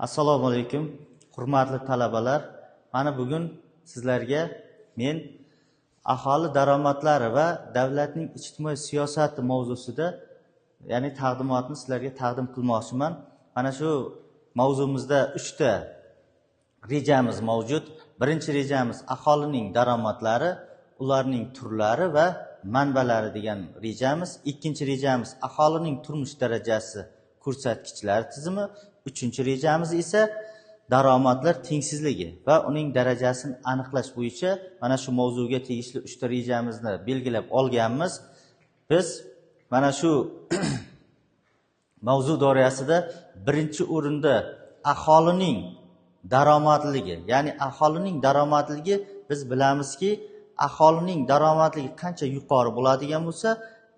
Assalomu alaykum, hurmatli talabalar. Mana bugun sizlarga men aholi daromadlari va davlatning ijtimoiy siyosati mavzusida, ya'ni taqdimotni sizlarga taqdim qilmoqchiman. Mana shu mavzumizda 3 ta rejamiz mavjud. Birinchi rejamiz aholining daromadlari, ularning turlari va manbalari degan rejamiz. Ikkinchi rejamiz aholining turmush darajasi ko'rsatkichlari tizimi. Uchinchi rejamiz esa daromadlar tengsizligi va uning darajasini aniqlash bo'yicha mana shu mavzuga tegishli 3 ta rejamizni belgilab olganmiz. Biz mana shu mavzu doirasida birinchi o'rinda aholining daromadligi, ya'ni aholining daromadligi, biz bilamizki, aholining daromadligi qancha yuqori bo'ladigan bo'lsa,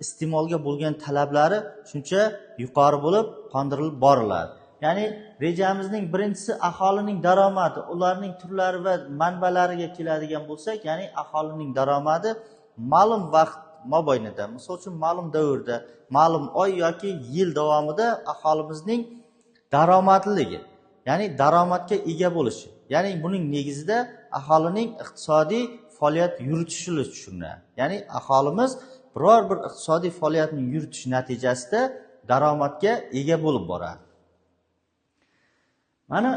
iste'molga bo'lgan talablari shuncha yuqori bo'lib qondirilib boriladi. Ya'ni rejamizning birinchisi aholining daromadi, ularning turlari va manbalariga keladigan bo'lsak, ya'ni aholining daromadi ma'lum vaqt mobaynida, misol uchun ma'lum davrda, ma'lum oy yoki yil davomida aholimizning daromadligi, ya'ni daromadga ega bo'lishi, ya'ni buning negizida aholining iqtisodiy faoliyat yuritishi tushuniladi. Ya'ni aholimiz biror bir iqtisodiy faoliyatni yuritish natijasida daromadga ega bo'lib boradi. Mana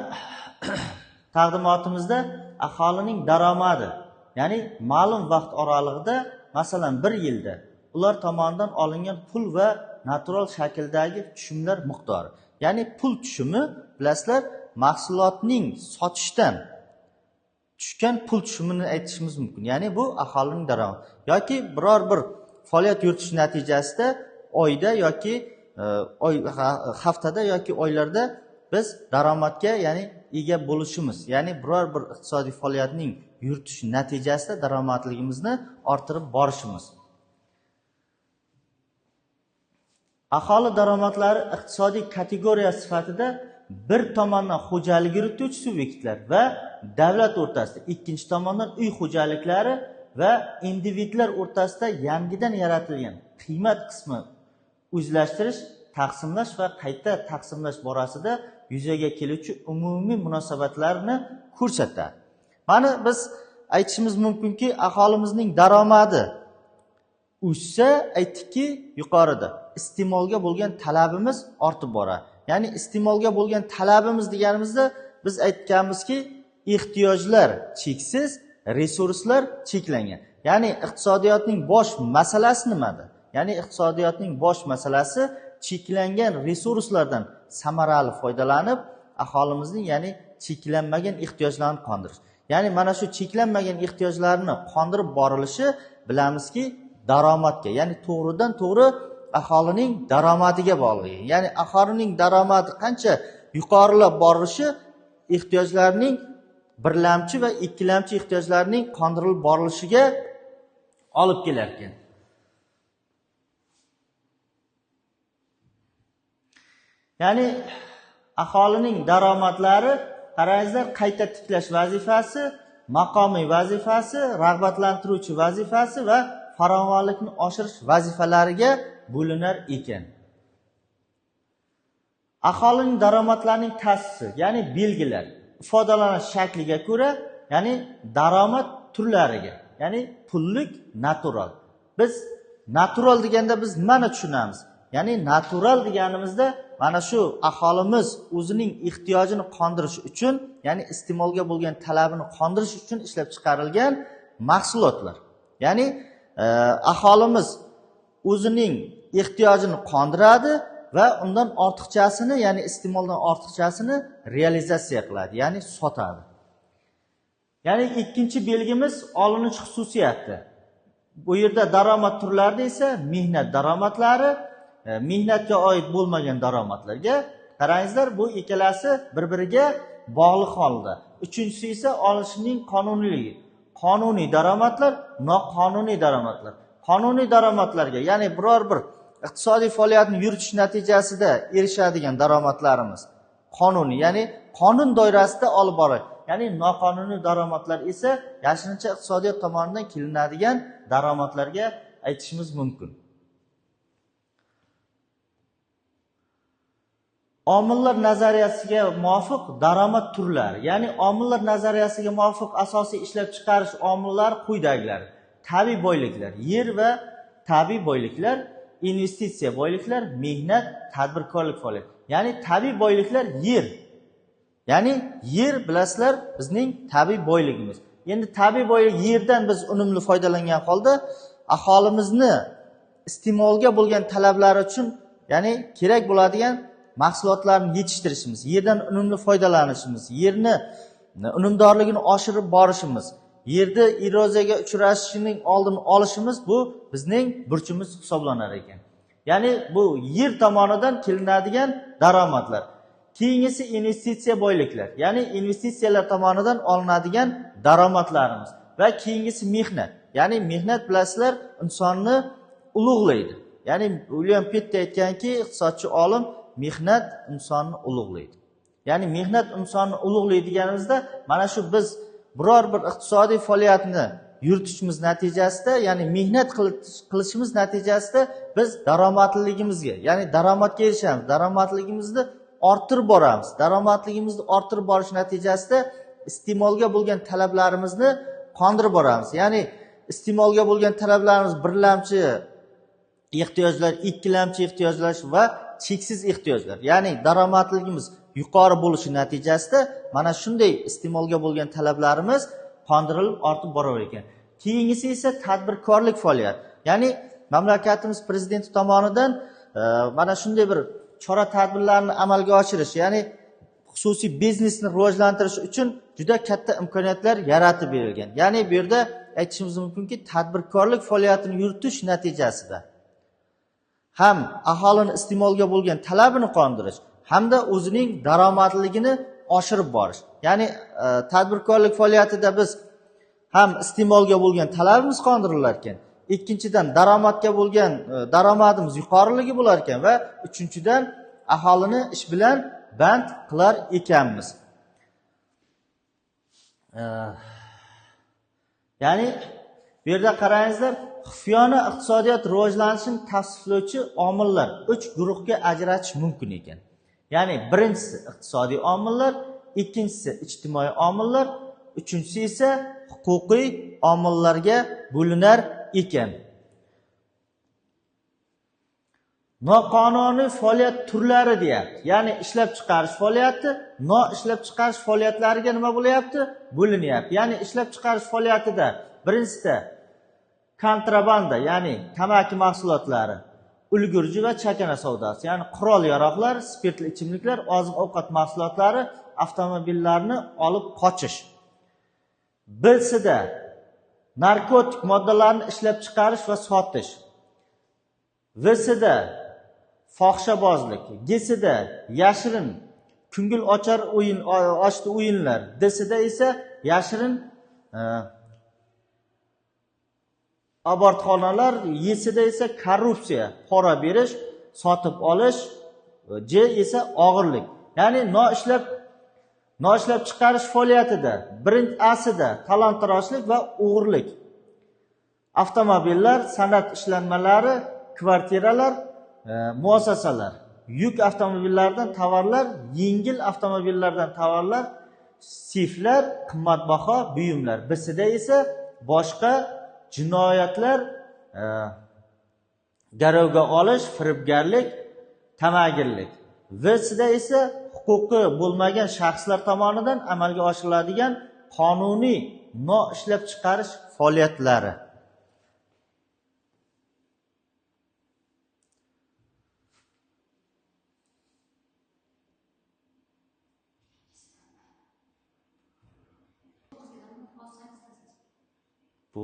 taqdimotimizda aholining daromadi, ya'ni ma'lum vaqt oralig'ida, masalan bir yilda ular tomonidan olingan pul va natural shakldagi tushumlar miqdori. Ya'ni pul tushumi, bilasizlar, mahsulotning sotishdan tushgan pul tushumini aytishimiz mumkin. Ya'ni bu aholining daromadi yoki biror bir faoliyat yuritish natijasida oyda yoki oy haftada yoki oylarda biz daromadga, ya'ni ega bo'lishimiz, ya'ni biror bir iqtisodiy faoliyatning yuritish natijasida daromadligimizni orttirib borishimiz. Aholi daromadlari iqtisodiy kategoriya sifatida bir tomondan xo'jalik yurituvchi subyektlar va davlat o'rtasida, ikkinchi tomondan uy xo'jaliklari va individlar o'rtasida yangidan yaratilgan qiymat qismi o'zlashtirish, taqsimlash va qayta taqsimlash borasida yuzaga keluvchi umumiy munosabatlarni ko'rsatadi. Mana biz aytishimiz mumkinki, aholimizning daromadi o'ssa, aytdikki yuqorida iste'molga bo'lgan talabimiz ortib boradi. Ya'ni iste'molga bo'lgan talabimiz deganimizda biz aytganmizki, ehtiyojlar cheksiz, resurslar cheklangan. Ya'ni iqtisodiyotning bosh masalasi nimada? Ya'ni iqtisodiyotning bosh masalasi cheklangan resurslardan samarali foydalanib, aholimizning, ya'ni cheklanmagan ehtiyojlarini qondirish. Ya'ni mana shu cheklanmagan ehtiyojlarni qondirib borilishi, bilamizki, daromadga, ya'ni to'g'ridan to'g'ri aholining daromadiga bog'liq. Ya'ni aholining daromadi qancha yuqorilab borishi ehtiyojlarning birlamchi va ikkilamchi ehtiyojlarning qondirilib borilishiga olib kelar ekan. Ya'ni aholining daromadlari, qarangizlar, qayta tiklash vazifasi, maqomiy vazifasi, rag'batlantiruvchi vazifasi va farovonlikni oshirish vazifalariga bo'linar ekan. Aholining daromadlarining ta'sisi, ya'ni belgilar, ifodalanish shakliga ko'ra, ya'ni daromad turlariga, ya'ni pullik, natural. Biz natural deganda biz nimani tushunamiz? Ya'ni natural deganimizda mana shu aholimiz o'zining ehtiyojini qondirish uchun, ya'ni iste'molga bo'lgan talabini qondirish uchun ishlab chiqarilgan mahsulotlar. Ya'ni aholimiz o'zining ehtiyojini qondiradi va undan ortiqchasini, ya'ni iste'moldan ortiqchasini realizatsiya qiladi, ya'ni sotadi. Ya'ni ikkinchi belgimiz olinish xususiyati. Bu yerda daromad turlarida esa mehnat daromadlari, mehnatga oid bo'lmagan daromadlarga qarangizlar, bu ikkalasi bir-biriga bog'liq holda. Uchinchisi esa olishning qonuniyligi. Qonuniy daromadlar, noqonuniy daromadlar. Qonuniy daromadlarga, ya'ni biror bir iqtisodiy faoliyatni yuritish natijasida erishadigan daromadlarimiz qonuniy, ya'ni qonun doirasida olib boradi. Ya'ni noqonuniy daromadlar esa yashirincha iqtisodiyot tomonidan kelinadigan daromadlarga aytishimiz mumkin. Omillar nazariyasiga muvofiq daromad turlari, ya'ni omillar nazariyasiga muvofiq asosiy ishlab chiqarish omillari quyidagilar: tabiiy boyliklar, yer va tabiiy boyliklar, investitsiya boyliklar, mehnat, tadbirkorlik faoliyati. Ya'ni tabiiy boyliklar yer. Ya'ni yer, bilasizlar, bizning tabiiy boyligimiz. Endi tabiiy boylik yerdan biz unumli foydalangan holda aholimizni iste'molga bo'lgan talablari uchun, ya'ni kerak bo'ladigan mahsulotlarni yetishtirishimiz, yerdan unumli foydalanishimiz, yerni unumdorligini oshirib borishimiz, yerda eroziyaga uchrashining oldini olishimiz bu bizning burchimiz hisoblanar ekan. Ya'ni bu yer tomonidan kelinadigan daromadlar. Keyingisi investitsiya boyliklar, ya'ni investitsiyalar tomonidan olinadigan daromadlarimiz va keyingisi mehnat. Ya'ni mehnat, bilasizlar, insonni ulug'laydi. Ya'ni Uilyam Pitt aytganki, iqtisodchi olim, mehnat insonni ulug'laydi. Ya'ni mehnat insonni ulug'laydi deganimizda mana shu biz biror bir iqtisodiy faoliyatni yuritishimiz natijasida, ya'ni mehnat qilishimiz natijasida biz daromadliligimizga, ya'ni daromadga erishamiz, daromadligimizni orttirib boramiz. Daromadligimizni orttirib borish natijasida iste'molga bo'lgan talablarimizni qondirib boramiz. Ya'ni iste'molga bo'lgan talablarimiz birlamchi ehtiyojlar, ikkilamchi ehtiyojlar va cheksiz ehtiyojlar. Ya'ni daromadligimiz yuqori bo'lishi natijasida mana shunday iste'molga bo'lgan talablarimiz qondirilib ortib borar ekan. Keyingisi esa tadbirkorlik faoliyat. Ya'ni mamlakatimiz prezidenti tomonidan mana shunday bir chora tadbirlarni amalga oshirish, ya'ni xususiy biznesni rivojlantirish uchun juda katta imkoniyatlar yaratib berilgan. Ya'ni bu yerda aytishimiz mumkinki, tadbirkorlik faoliyatini yuritish natijasida ham aholini iste'molga bo'lgan talabini qondirish hamda o'zining daromadligini oshirib borish. Ya'ni tadbirkorlik faoliyatida biz ham iste'molga bo'lgan talabimiz qondirilar ekan, ikkinchidan daromadga bo'lgan daromadimiz yuqoriligi bo'lar ekan va uchinchidan aholini ish bilan band qilar ekanmiz. Ya'ni bu yerda qarangizlar, xufiyona iqtisodiyot rivojlanishini tavsiflovchi omillar 3 guruhga ajratish mumkin ekan. Ya'ni birinchisi iqtisodiy omillar, ikkinchisi ijtimoiy omillar, uchinchisi esa huquqiy omillarga bo'linar ekan. Noqonuniy faoliyat turlari deyapti. Ya'ni ishlab chiqarish faoliyati, noishlab chiqarish faoliyatlariga nima bo'lyapti? Bo'linyapti. Ya'ni ishlab chiqarish faoliyatida birinchisida kontrabanda, ya'ni tamaki mahsulotlari, ulgurji va chakana savdosi, ya'ni qurol-yarog'lar, spirtli ichimliklar, oziq-ovqat mahsulotlari, avtomobillarni olib qochish. B-sida narkotik moddalarni ishlab chiqarish va sotish. V-sida fohishabozlik, G-sida yashirin ko'ngil ochar o'yin, ochdi o'yinlar, D-sida esa yashirin abortxonalar, Y-sida esa korrupsiya, pora berish, sotib olish, J esa og'irlik. Ya'ni noishlab chiqarish faoliyatida birinchi A-sida talon-tarojlik va o'g'irlik, avtomobillar, san'at ishlanmalari, kvartiralar, muassasalar, yuk avtomobillaridan tovarlar, yengil avtomobillardan tovarlar, siflar, qimmatbaho buyumlar. B-sida esa boshqa jinoyatlar, garovga olish, firibgarlik, tamagirlik. V-sida esa huquqi bo'lmagan shaxslar tomonidan amalga oshiriladigan qonuniy noishlab chiqarish faoliyatlari.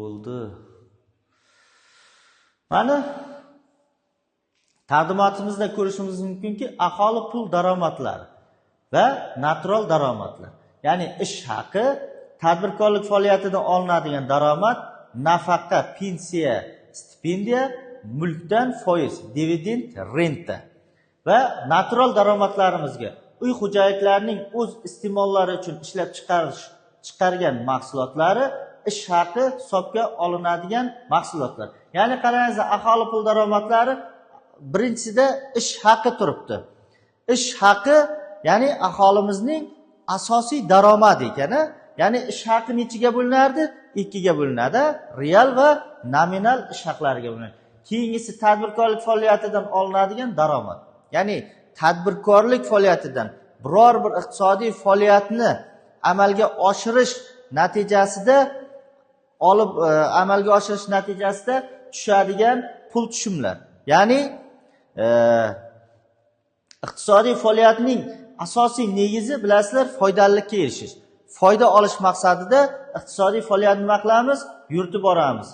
Bo'ldi. Mana taqdimotimizda ko'rishimiz mumkinki, aholi pul daromadlari va natural daromadlar, ya'ni ish haqi, tadbirkorlik faoliyatidan olinadigan daromad, nafaqa, pensiya, stipendiya, mulkdan foiz, dividend, renta va natural daromadlarimizga uy xo'jaliklarining o'z iste'mollari uchun ishlab chiqargan mahsulotlari, ish haqi hisobga olinadigan mahsulotlar. Ya'ni qarangizlar, aholi pul daromadlari birinchisida ish haqi turibdi. Ish haqi, ya'ni aholimizning asosiy daromadi ekan. Ya'ni ish haqi nechiga bo'linardi? Ikkiga bo'linadi: real va nominal ish haqlariga bo'linadi. Keyingisi tadbirkorlik faoliyatidan olinadigan daromad, ya'ni tadbirkorlik faoliyatidan, biror bir iqtisodiy faoliyatni amalga oshirish natijasida olib amalga oshirish natijasida tushadigan pul tushumlar. Ya'ni iqtisodiy faoliyatning asosiy negizi, bilasizlar, foydalilikka erishish, foyda olish maqsadida iqtisodiy faoliyatni nima qilamiz? Yuritib boramiz.